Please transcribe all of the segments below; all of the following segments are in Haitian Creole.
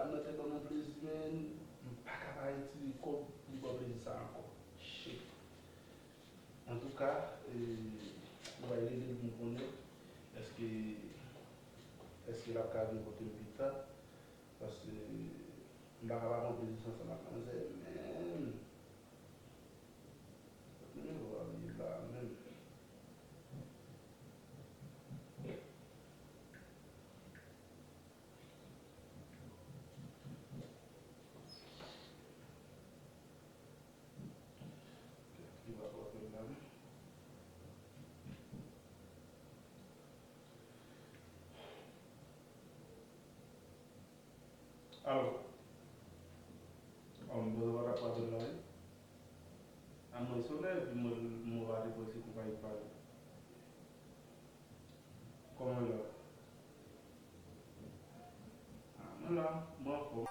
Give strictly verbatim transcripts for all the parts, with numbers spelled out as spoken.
Nan te ban mwen plezi, men m pa ka pa retire kòb li ban plezi sa ankò. Shit. Antouka, eh, ou bay rele l pou m konnen èske, èske l ap ka vin kote m pita. Paske m pa ka pa pran plezi ansanm ak manzè menm. Kot nimewo a ye la menm? Ki va pran apèl la menm? Alo. Alo, m panse w pa t ap pran apèl la, wi. A mwen, se w la epi mwen, mwen pa te panse konpayi k pale. Kòman w ye la? A, mwen la, mwen anfòm.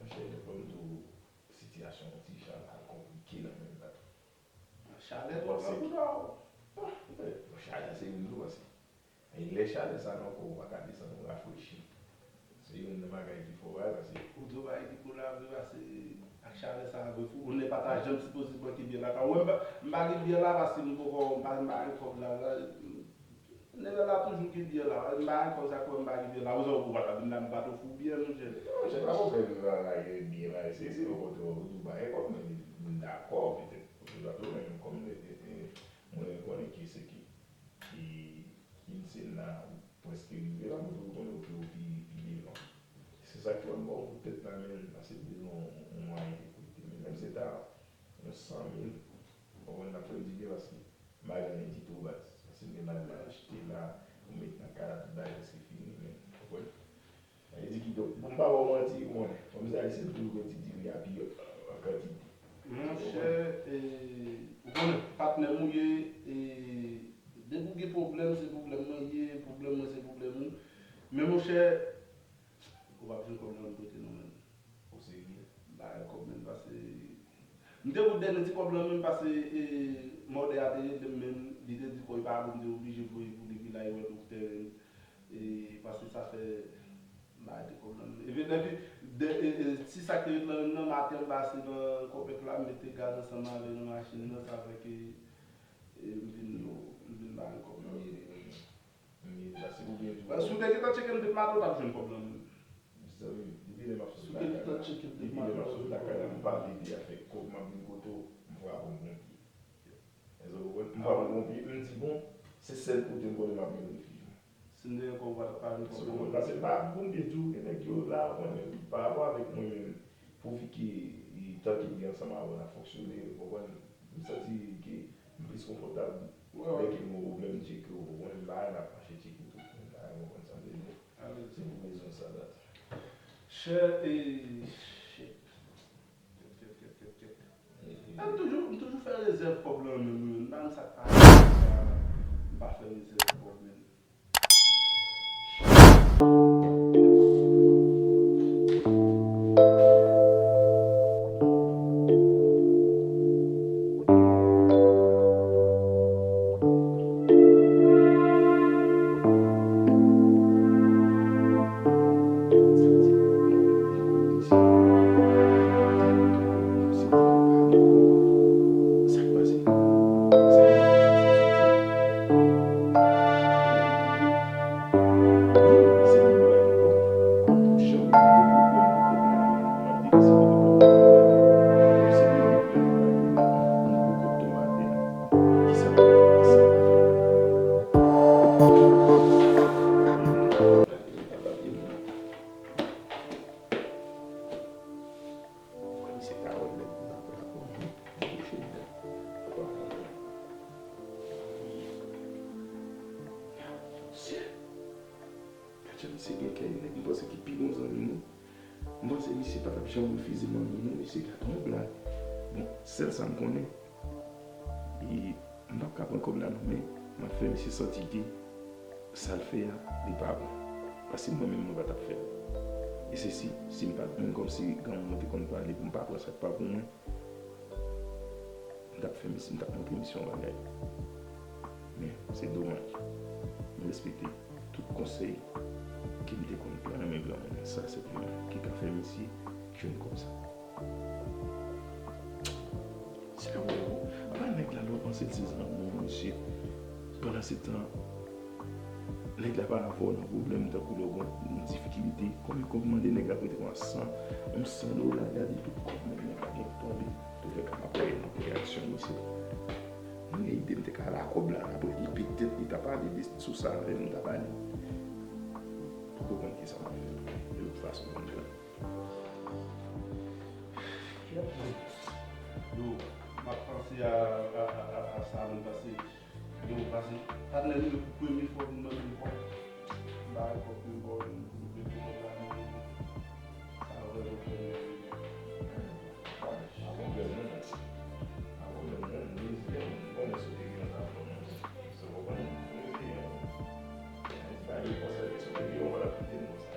Monchè, lè fò m di w, sitiyasyon ti jan la konplike nan menm tan. Chalè twòp nan bouda w. Chalè se yon dlo pase. E lè chalè sa nan kò w, ou pa ka desann, ou rafrechi. Se youn nan bagay ki fò a, paske ou di w bagay ki kola vre, paske ak chalè sa vre, ou nèg pa ta janm sipoze manke byè lakay ou. Mwen, m pa, m pa gen byè la, paske m poko, m pa, m pa gen kòb la, la. Nèg la toujou gen biyè la. M pa gen kòb sa k fè m pa gen biyè la. Ou sa ou pa ta vin la m pa t ofri w biyè, monchè. Monchè, pa pwoblèm la, la, gen biyè la. Se, se yon kote w tou bagay kòb, men m dakò, petèt. Ou ta tou renmen m kòm, e, e, e, mwen konnen ki se ki. E, Kinsena, ou prèske rive la, mwen tou konnen w pi, pi, pi devan. Se sa k fè m ba w kout tèt la, men, paske m bezwen yon, yon mwayen de kote. Men menm se ta yon san mil, w konprann, n ap fè l di byen, paske m pa gen anyen ditou, baz. Paske m gen bagay m al achte la, pou m met nan kay la, tout bagay prèske fini, men, w konprann? Sa vle di kidonk, pou m pa ba w manti, ou konnen, fanmi sa ayisyen toujou gen ti diri a pi an kantite. Monchè, e, ou konnen, patnè m ou ye, e, depi w gen pwoblèm, se pwoblèm mwen ye, pwoblèm mwen, se pwoblèm ou. Men monchè, ou p ap jwenn pwoblèm kote non, menn. Ou serye? Bagay kòb menm, paske m te vout dènye ti kòb lan menm, paske, e, mòdè a te rele m menm, li te di fò li pa bon, m te oblije voye pou li vin la, li wè doktè menm, e, paske sa fè m pa rete kòb lan menm. Epi, epi, de, e, e, ti sa k te ret lan menm nan, maten m pase nan kòpèk la, m mete gaz ansanm avè l nan machin nan, sa fè ke, e, m vin, m vin ba l kòb lan. Mezanmi, mezanmi. Paske ou byen tou. Si w te gentan tcheke m depi maten, w t ap jwenn kòb lan menm. Mezanmi, depi lè m ap sot lakay la, depi lè m ap sot lakay la, m pale de afè kòb, m ap vin kote w, m frape w gon pye. Èske w konprann? M frape w gon pye, m di, bon, se sèl kote m konnen m ap jwenn refij mwen. Si m te gen kòb, ou pa t ap pa vin kote m. Èske w konprann? Paske m pa bon byen tou, gen nèg yo la, ou konnen, pa rapò avèk mwen menm, pouvi ke, e, tanke m gen ansanm avè w, n ap fonksyone, ou konprann? M santi ke m plis konfòtab lè ke m gen yon pwoblèm, m tcheke w, ou konprann? M pa renmen ap mache tcheke tout moun, m pa renmen, ou konprann sa m vle di? Se pou rezon sa dat. Chè, e, shit. Kèt, kèt, kèt, kèt, kèt. E, m toujou, m toujou fè rezèv kòb lan menm, wi. M pa konn sa k pase, m pa fè rezèv kòb menm. Frè, misye ka wè nèg nan pran kouche nèt. Gad jan misye gen kè, nèg m panse ki pi bon zanmi nou. M panse misye pa t ap janm refize manmi nou, misye gade yon blag. Bon, sèl sa m konnen, e m p ap ka pran kòb la non, men m ap fè misye santi ke sa l fè a, li pa bon. Paske mwen menm, mwen pa t ap fè l. E se si, si m pa t menm kòmsi granmoun mwen te konn pale pou m pa pran sa k pa pou mwen, m t ap fè misye, m t ap montre misye yon bagay. Men, se domaj. M respekte tout konsèy ke m te konn pran nan men granmoun nan. Sa senpleman ki ka fè misye jwenn kòb sa. Se la ou, apa nèg la lè w panse l se zanmi w, mesye. Pandan se tan, nèg la pa avè w nan pwoblèm tankou lè w gen yon difikilte. Konbyen kòb mande nèg la prete kòm san, yon san dola, gade tout kòb nèg la pa gen tonbe. Toulèka m ap wè nan reyaksyon misye. Mwen gen ide m te ka la kòb la, apre li petèt li ta pale de sou sa avè m, m ta pale. Poko konn kisa m ap fè. De tout fason, m konn fè. Yo, m ap panse a, a, a, a, a sa menm, paske, yo, paske, patnè m, premye fwa pou m mande m kòb, m pa gen kòb pou m ba w, m vle pou kòb la, men, sa vrèman fè m. Pa pwoblèm, non. Pa pwoblèm, non. M reziyen m, m konnen si w te gen yon zafè, non. Se w konprann, m reziyen m. Mwen di pa gen konsèy, si w te gen yon, w t ap kite m konsa.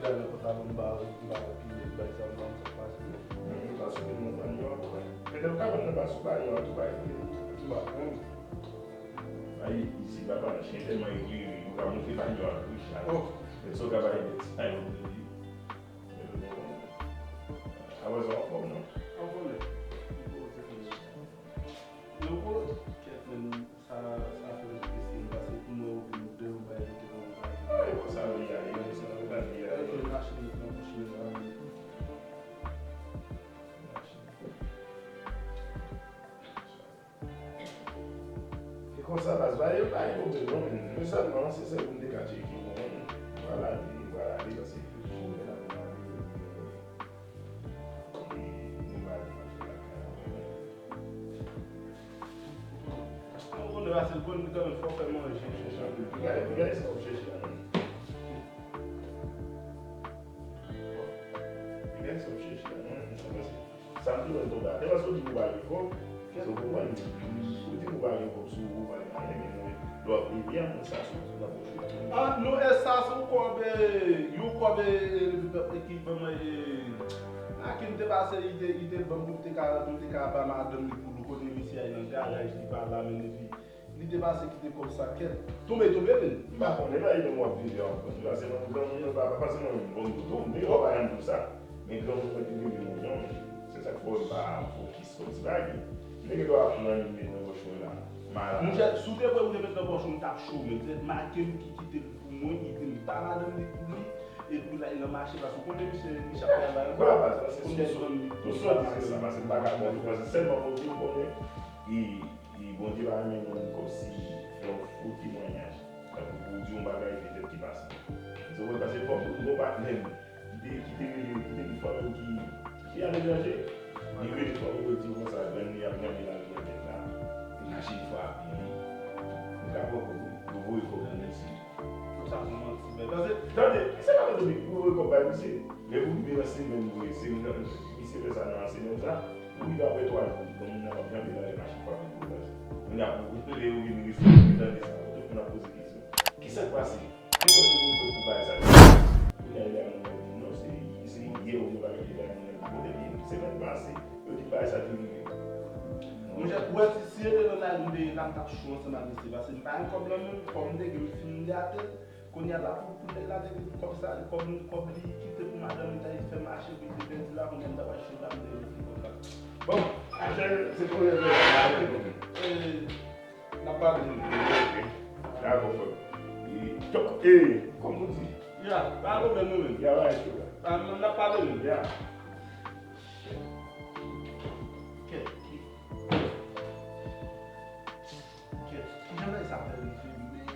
Nan pòtalan m ba, m ba pi, m bay sa, m ba m sa k pase. Mwen pa sou moun pa yo ankò. Petèt ou ka vann nan pa sou ba yo an tou bay. M pa konn. Ay, isi papa, chen tèlman eklere, ou ka monte pa yo ak Richard. Oh. Petèt ou ka bay bèt sa yo pou li. Apre sa, w anfòm non? Anfòm. Yo poze. Kèt men. Sa, sa fè m triste, m pase pou mwen ouvri m de yon bagay ki te konn bay. Ay, konsa vi a ye, konsa vi a ye. Machin nan pòch mwen la. E konsa, baz, pa gen, pa gen pwoblèm, non, men, men sèlman, se sèl pou m te ka tcheke, bon, vwala, li, vwala, li, paske tout jounen la, vwala, li, li, li, li, li, li, li, li, li, li, Mwen konnen pase l konn li kanmenm fò fè manje. Gade, gade sa w chèche la menm. Gade sa w chèche la menm. Sa m di w tonbe atè paske w di pou w pa gen kòb. Se w konprann. Ou di pou w pa gen kòb sou ou, ou pa gen anyen, men mwen, lè w ap leve a, mwen sa sou, sou la pòch ou. Ah, non, e sa se yon kòb, e, yon kòb, e, e, e, ki ban mwen, e, a ki m te pase, li te, li te ban m pou m te ka, pou m te ka ba madanm li pou l konnen misye al nan garaj, li pa la, men epi li te pase kite kòb sa kèt. Tonbe, tonbe, men. M pa konnen, la, e menm w ap viv ankò. Li pase nan granmoun nan, pa, pa pase nan yon bon dodo, men yo pa yon pou sa. Men granmoun mwen te vin moun yon, se sa k fè m pa fokis sòti bay li. Nèg yo ap pran li met nan pòch mwen la. Malad. Monchè, si w te pran m te met nan pòch ou, m t ap cho, men se make m ki kite l pou mwen, li di m ba madanm li pou li, epi la, li nan mache, paske w konnen misye, li chak travay ankò. Ba baz, paske si w sòti, si w sòti se sa, paske m pa ka pran li, paske sèlman Bondye m konnen, e, e Bondye pa renmen moun kòmsi fè yon fo temwayaj. Tankou pou w di yon bagay petèt ki pa sa. Se vre, paske fòk ou gon patnè m. Ki te, ki te rele, ki te di fanmi ki, ki aletranje. Li rele fanmi yo di konsa, grann li ap gade l al nan tèt la. Imajine fwa ap mouri. Ou ka pran kòb ou, yo voye kòb nan men misye. Tout sa se manti, men. Tande, tande, se pa tande pou voye kòb bay misye. Lè pou rive nan semèn vre, se nan, misye fè sa nan semèn sa. Pou rive apre twa jou, granmoun nan ap gade l al nan machin fwa ap vin pou l. Kounye a pou lè yo vin resi, yo tande sa, tout moun ap poze kesyon. Kisa k pase? Kisa k te pou bagay sa? Kounye a li la moun nan di non, se, se yè ou te pale de la moun nan di kote li ye, semèn pase, yo di bagay sa te rive. Monchè, ou wè si, si se te nan lari m te ye la, m t ap cho ansanm ak misye, paske m pa gen kòb nan men m, kòb m te gen, m fin gate l, kounye a la pou, pou nèg la te di kòb sa, kòb, kòb li kite pou madanm li ta fè mache pou li te pèdi la, kounye a m ta pral cho la, m te retire kòb la. Bon, achè, se premye fwa. N ap pale nou. Ok. Dakò, frè m. E, tok, e, kòm nou di. Ya, pa pwoblèm nou menm. Ya, ba, e, tok. Pa, n ap pale nou. Ya. Kèt, ki, kèt, kijan bagay sa fè rive, men,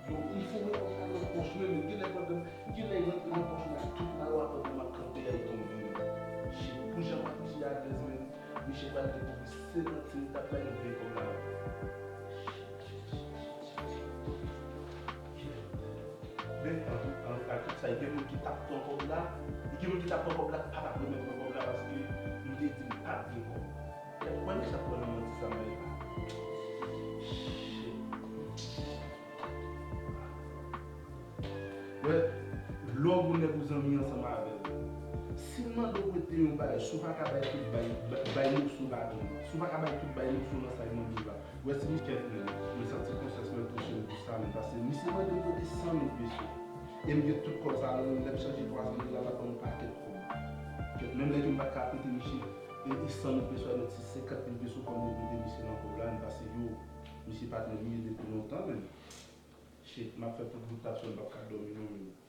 yo, m foure kòb sa nan pòch mwen, men, genlè pandan, genlè rantre nan pòch mwen, tout mayo a pandan m ap kanpe a, li tonbe. Shit, pou jan m ap di a, guys, men, Misye pral dekouvri se manti m t ap bay m veye kòb la. Men, an tou, an, ak tout sa, gen moun ki t ap pran kòb la, gen moun ki t ap pran kòb la, k pa t ap renmen pran kòb la, paske m te di m pa t gen kòb. Kèt, kwè m sa kwè nan manti sa m bay la. Shit. Wè, lè w gon nèg ou zanmi ansanm avè l, si l mande w prete yon bagay, si w pa ka bay tout, bay, bay, bay moso ladan l. Si w pa ka bay tout, bay moso nan sa l mande w la. Wè, si misye kèt menm, m santi konsyans mwen touche m pou sa menm, paske misye mande m prete san mil peso. E m gen tout kòb sa nan men m, lè m chanje twa san dola, l ap ban m yon pakèt kòb. Kèt, menm lè ke m pa t ka prete misye, e, e san mil peso, a, menm si senkant mil peso kòm m te prete misye nan kòb la, men paske yo, misye patnè m, li ede pou lontan menm. Shit, m ap fè tout bout tap sou l, m p ap ka dòmi non menm.